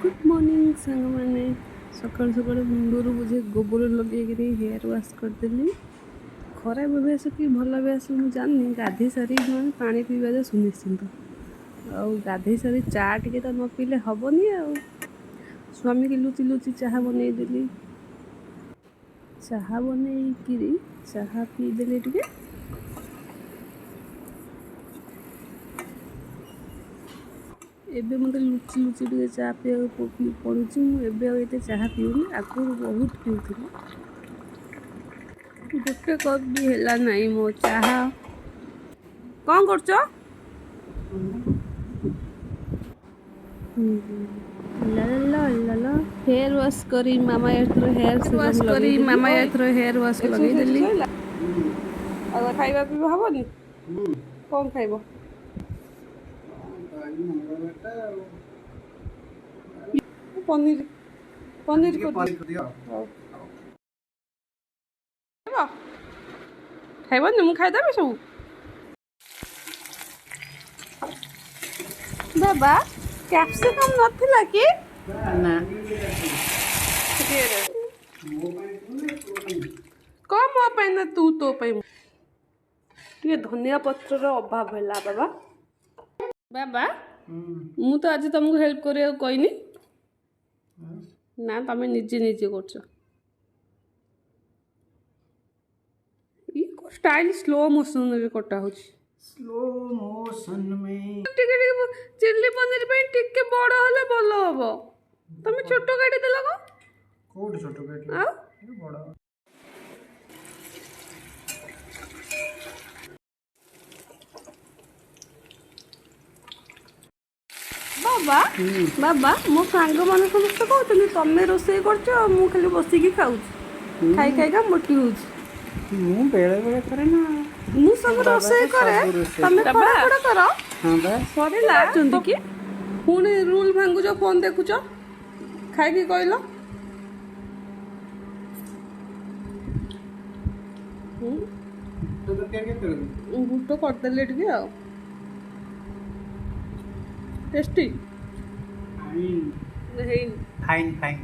Good morning ସାଙ୍ଗମାନେ। ସକାଳୁ ସକାଳୁ ମୁଣ୍ଡରୁ ବୋଧେ ଗୋବର ଲଗେଇକିରି ହେୟାର୍ ୱାଶ୍ କରିଦେଲି। ଖରାପ ଅଭ୍ୟାସ କି ଭଲ ଅଭ୍ୟାସ ମୁଁ ଜାଣିନି, ଗାଧେଇ ସାରି ମାନେ ପାଣି ପିଇବା ଯେ ସୁନିଶ୍ଚିନ୍ତ। ଆଉ ଗାଧେଇ ସାରି ଚା ଟିକେ ତ ନ ପିଇଲେ ହେବନି। ଆଉ ସ୍ୱାମୀକି ଲୁଚି ଲୁଚି ଚାହା ବନେଇଦେଲି। ଚାହା ବନେଇକିରି ଚାହା ପିଇଦେଲି ଟିକେ। ଏବେ ମୋତେ ଲୁଚି ଲୁଚି ଟିକେ ଚା ପିଇବାକୁ ପଡ଼ୁଛି। ମୁଁ ଏବେ ଆଉ ଏତେ ଚାହା ପିଉନି, ଆଗରୁ ବହୁତ ପିଉଥିଲି। ଗୋଟେ କପ୍ ବି ହେଲା ନାହିଁ ମୋ ଚାହା। କ'ଣ କରୁଛ? ହେୟାର ୱାଶ୍ କରି ମାମା ଏଥର ହେୟାର ୱାଶ୍ କରି ମାମା ଏଥର ହେୟାର ୱାଶ୍ ଲଗେଇଦେଲି। ଆଉ ଖାଇବା ପିଇବା ହବନି? କ'ଣ ଖାଇବ? ପନିର ପନିର ଖାଇବନି? ମୁଁ ଖାଇଦେବି ସବୁ। ବାବା, କ୍ୟାପ୍ସିକମ୍ ନଥିଲା କି? ନା। କଣ ମୋ ପାଇଁ ନା ତୁ ତୋ ପାଇଁ? ଟିକେ ଧନିଆ ପତ୍ରର ଅଭାବ ହେଲା। ବାବା, ବାବା, ମୁଁ ତ ଆଜି ତମକୁ ହେଲ୍ପ କରିବାକୁ କହିନି ନା, ତମେ ନିଜେ ନିଜେ କରୁଛ। ଷ୍ଟାଇଲ ସ୍ଲୋ ମୋସନରେ କଟା ହଉଛି। Slow motion May. ଟିକେ ଟିକେ ଚିଲି ପନିର ପାଇଁ ଟିକେ ବଡ ହେଲେ ଭଲ ହବ। ତମେ ଛୋଟ କାଟି ଦେଲ କଣ? କୋଉଠି ଛୋଟ କାଟି? ଆଉ ବଡ। ବାବା, ବାବା, ମୋ ସାଙ୍ଗମାନେ ସମସ୍ତେ କହୁଛନ୍ତି ତମେ ରୋଷେଇ କରୁଛ ଆଉ ମୁଁ ଖାଲି ବସିକି ଖାଉଛି, ଖାଇ ଖାଇକା ମୋଟି ହଉଛି। ମୁଁ ବେଳେ ବେଳେ କରେ ନା। ମୁଁ ସବୁ ରୋଷେଇ କରେ, ତମେ ଖଡା ଖଡା କର। ହଁ ବା। ସରିଲା କି ପୁଣି ରୁଲ ଭାଙ୍ଗୁଛ, ଫୋନ ଦେଖୁଛ ଖାଇକି? କହିଲ, ବୁଟ କରିଦେଲେ ଟିକେ ଆଉ ଟେଷ୍ଟି ହେଇନି। Fine fine.